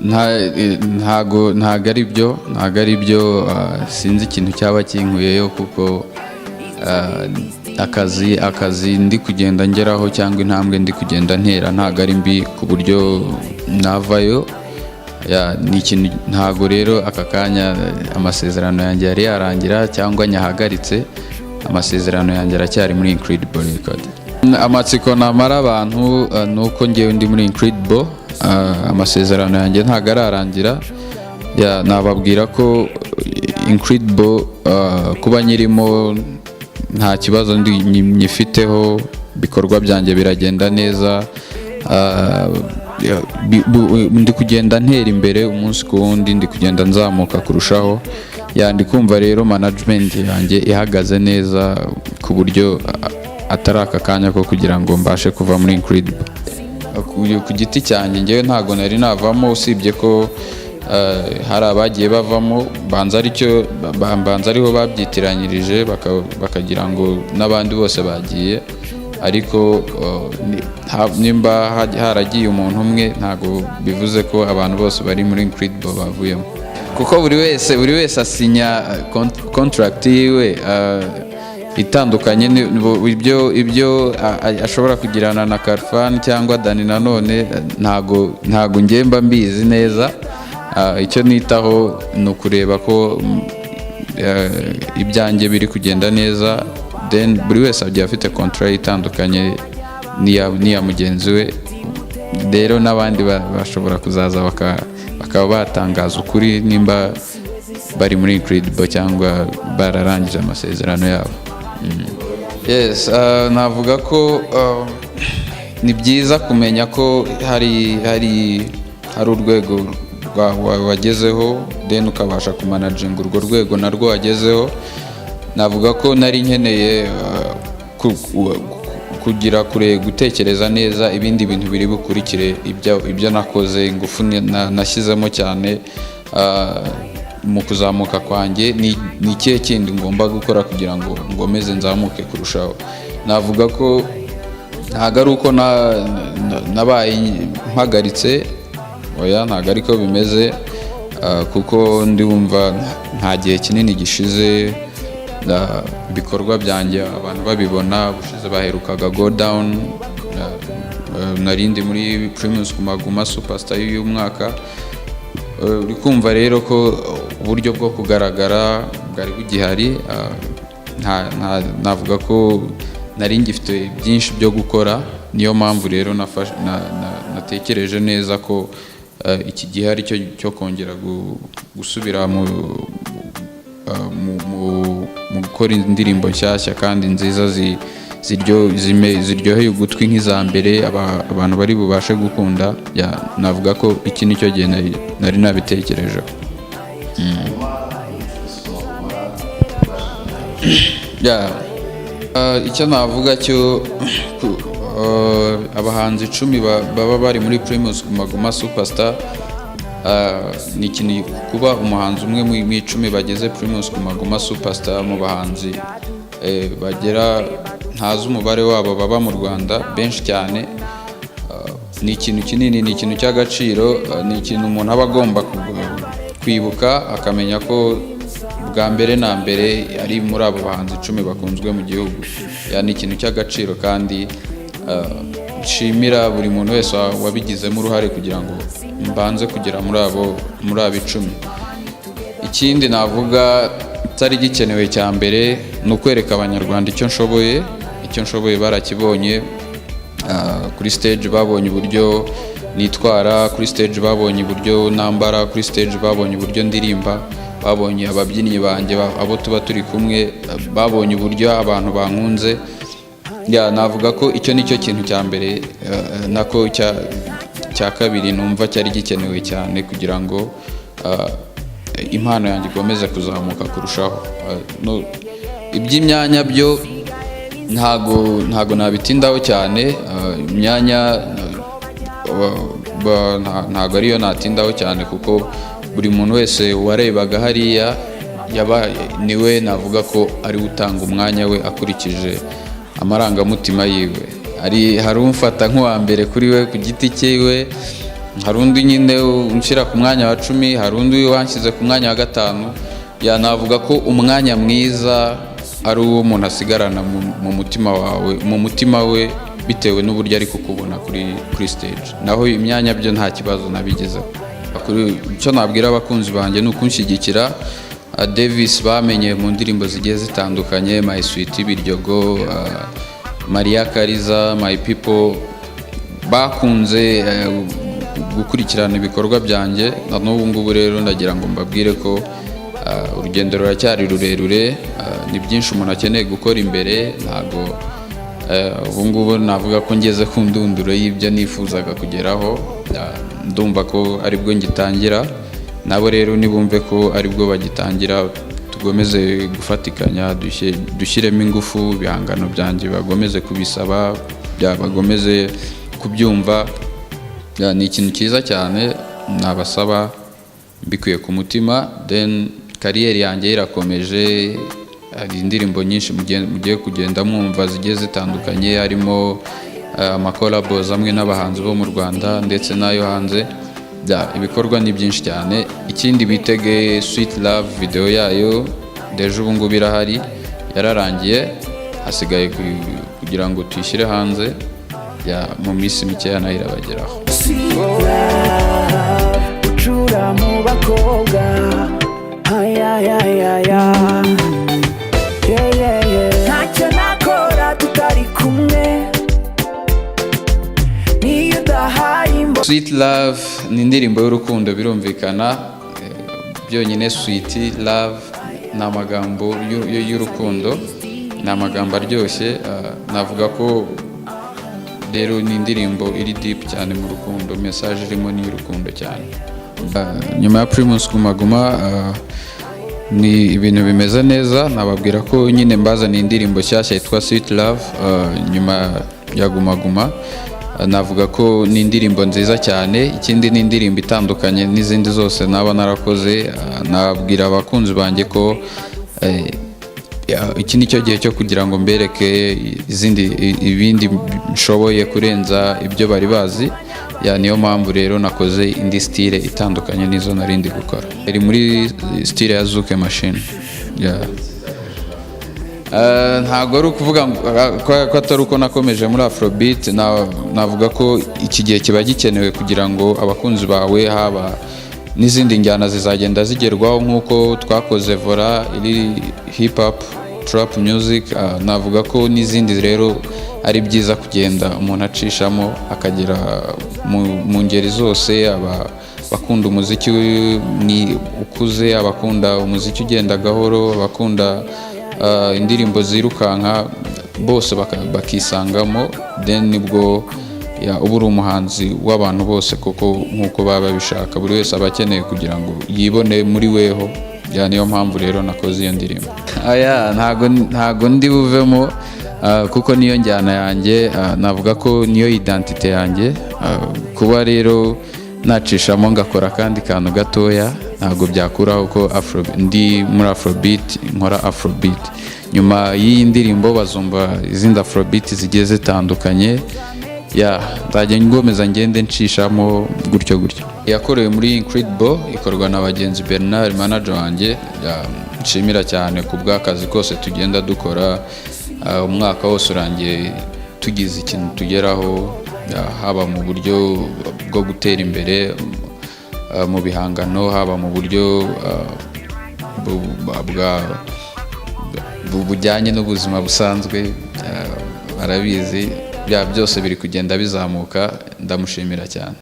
Ntago ari byo, ntago ari byo. Sinzi ikintu cyaba kinkuyeyo, kuko akazi ndi kugenda ngeraho cyangwa intambwe ndi kugenda ntera ntago ari mbi ku buryo navayo. Yeah, ni ikintu ntago rero aka kanya amasezerano yanjye yari yarangira cyangwa nyahagaritse. Amasezerano yanjye aracyari muri Incredible Record. Amatsiko namara abantu ni uko ngewe ndi muri Incredible, amasezerano yanjye ntago ararangira. Yeah, nababwira ko Incredible kuba nyirimo nta kibazo nyifiteho, ibikorwa byanjye biragenda neza, ndi kugenda ntera imbere umunsi ku wundi, ndi kugenda nzamuka kurushaho. Yeah, ndi kumva rero management yanjye ihagaze neza ku buryo atari aka kanya ko kugira ngo mbashe kuva muri Incredible. Ku giti cyanjye, ngewe ntago nari navamo, usibye ko hari abagiye bavamo, mbanza ariho babyitiranyirije, bakagira ngo n'abandi bose bagiye. Ariko nimba haragiye umuntu umwe, ntago bivuze ko abantu bose bari muri Incredible bavuyemo, kuko buri wese asinya contract yiwe itandukanye. Ibyo ashobora kugirana na Khalfan cyangwa Dani Nanone, ntago njye mba mbizi neza. Icyo nitaho ni ukureba ko ibyanjye biri kugenda neza. Then buri wese agiye afite contrat itandukanye n'iya mugenzi we. Rero n'abandi bashobora kuzaza bakaba batangaza ukuri nimba bari muri Incredible cyangwa bararangije amasezerano yabo. Yes, navuga ko ni byiza kumenya ko hari urwego wagezeho, then ukabasha kumanaginga urwo rwego narwo wagezeho. Navuga ko nari nkeneye kugira kure, gutekereza neza ibindi bintu biri bukurikire ibyo nakoze, ingufu nashyizemo cyane mu kuzamuka kwanjye, ni ikihe kindi ngomba gukora kugira ngo ngomeze nzamuke kurushaho. Navuga ko ntabwo ari uko nabaye mpagaritse, oya, ntabwo ariko bimeze, kuko ndumva nta gihe kinini gishize ibikorwa byanjye abantu babibona. Ubushize baherukaga Go Down, narindi muri Primus Guma Guma Superstar y'uyu mwaka. Uri kumva rero ko uburyo bwo kugaragara bwari bugihari. Navuga ko nari ngifite byinshi byo gukora. Niyo mpamvu rero natekereje neza ko iki gihe ari cyo cyo kongera gusubira mu gukora indirimbo nshyashya kandi nziza ziryoheye ugutwi nk'iza mbere, abantu bari bubashe gukunda. Yeah, navuga ko iki nicyo gihe nari nabitekerejeho. Guma Guma. Yeah. Icyo navuga cyo abahanzi 10 baba bari muri Primus Guma Guma Superstar, ni ikintu kuba umuhanzi umwe mu 10 bageze Primus Guma Guma Superstar, mu bahanzi bagera, ntazi umubare wabo, baba mu Rwanda benshi cyane. Ni ikintu kinini, ni ikintu cy'agaciro, ni ikintu umuntu aba agomba kwibuka, akamenya ko bwa mbere na mbere ari muri abo bahanzi 10 bakunzwe mu gihugu. Yeah, ni ikintu cy'agaciro kandi nshimira buri muntu wese wabigizemo uruhare kugira ngo mbanze kugera muri abo 10. Ikindi navuga kitari gikenewe cya mbere ni ukwereka Abanyarwanda icyo nshoboye. Icyo nshoboye barakibonye. Kuri stage babonye uburyo nitwara, kuri stage babonye uburyo nambara, kuri stage babonye uburyo ndirimba, babonye ababyinnyi banjye, abo tuba turi kumwe, babonye uburyo abantu bankunze. Yeah, navuga ko icyo ni cyo kintu cya mbere, nako cya kabiri numva cyari gikenewe cyane kugira ngo impano yanjye ikomeze kuzamuka kurushaho. No, iby'imyanya byo ntago nabitindaho cyane. Imyanya ntago ariyo natindaho cyane, kuko buri muntu wese warebaga hariya yaba niwe navuga ko ari we utanga umwanya we akurikije amarangamutima yiwe. Hari umfata nk'uwa mbere kuri we ku giti cyiwe. Hari undi nyine unshyira ku mwanya wa 10, hari undi wanshyize ku mwanya wa 5. Ya, navuga ko umwanya mwiza ari uwo umuntu asigarana mu mutima wawe, mu mutima we, bitewe n'uburyo ari kukubona kuri stage. Naho imyanya byo nta kibazo nabigezeho. Kuri icyo nabwira abakunzi banjye ni ukunshyigikira. Davis bamenye mu ndirimbo zigiye zitandukanye, My Sweet, Biryogo, Maria Kariza, My People, bakunze gukurikirana ibikorwa byanjye na n'ubu ngubu. Rero ndagira ngo mbabwire ko urugendo ruracyari rurerure, ni byinshi umuntu akeneye gukora imbere. Ntabwo ubu ngubu navuga ko ngeze ku ndunduro y'ibyo nifuzaga kugeraho. Ndumva ko aribwo ngitangira. Nabo rero nibumve ko aribwo bagitangira, tugomeze gufatikanya, dushyiremo ingufu, ibihangano byanjye bagomeze kubisaba, bagomeze kubyumva. Ya, ni ikintu cyiza cyane nabasaba mbikuye ku mutima. Then career yanjye irakomeje, hari indirimbo nyinshi mugiye kugenda mwumva zigiye zitandukanye, harimo amacollabos amwe n'abahanzi bo mu Rwanda ndetse n'ayo hanze. Ya, ibikorwa ni byinshi cyane. Ikindi, bitege Sweet Love, video yayo déjà ubu ngubu irahari, yararangiye, hasigaye kugira ngo tuyishyire hanze. Ya, mu minsi mikeya nayo irabageraho. Sweet love, ucura mu bakobwa. Ayayayaya, yeah, yeah, yeah. Ntacyo nakora tutari kumwe, niyo udahaye imbo. Sweet Love ni indirimbo y'urukundo, birumvikana. Byonyine Sweet Love ni amagambo y'urukundo, ni amagambo aryoshye. Navuga ko rero ni indirimbo iri deep cyane mu rukundo, message irimo ni iy'urukundo cyane. Nyuma ya Primus Guma Guma, ni ibintu bimeze neza. Nababwira ko nyine mbazaniye indirimbo nshyashya yitwa Sweet Love nyuma ya Guma Guma. Navuga ko ni indirimbo nziza cyane. Ikindi, ni indirimbo itandukanye n'izindi zose naba narakoze. Nabwira abakunzi banjye ko ya, iki ni cyo gihe cyo kugira ngo mbereke izindi ibindi nshoboye kurenza ibyo bari bazi. Ya, niyo mpamvu rero nakoze indi style itandukanye n'izo narindi gukora, iri muri style ya Zouk Machine. Ya. Ntabwo ari ukuvuga ko atari uko nakomeje muri Afrobeat. Navuga ko iki gihe kiba gikenewe kugira ngo abakunzi bawe, haba n'izindi njyana zizagenda zigerwaho, nk'uko twakoze Vora iri hip hop, trap music. Navuga ko n'izindi rero ari byiza kugenda umuntu acishamo akagera mu ngeri zose, aba abakunda umuziki ni ukuze, abakunda umuziki ugenda gahoro, abakunda indirimbo zirukanka, bose bakisangamo. Then nibwo, ya, uba uri umuhanzi w'abantu bose koko nk'uko baba babishaka. Buri wese aba akeneye kugira ngo yibone muri weho. Ya, niyo mpamvu rero nakoze iyo ndirimbo. Aya, ntago ndi buvemo, kuko niyo njyana yanjye. Navuga ko niyo identité yanjye. Kuba rero nacishamo ngakora akandi kantu gatoya ntabwo byakuraho ko afro, ndi muri Afrobeat, nkora Afrobeat. Nyuma y'iyi ndirimbo bazumva izindi Afrobeat zigiye zitandukanye. Ya, nzajya ngomeza ngende nshishamo gutyo gutyo. Yakorewe muri Incredible, ikorwa na Bagenzi Bernard, manager wanjye. Ya, nshimira cyane ku bw'akazi kose tugenda dukora. Umwaka wose urangiye tugize ikintu tugeraho, ya, haba mu buryo bwo gutera imbere mu bihangano, haba mu buryo bujyanye n'ubuzima busanzwe. Barabizi, bya byose biri kugenda bizamuka. Ndamushimira cyane.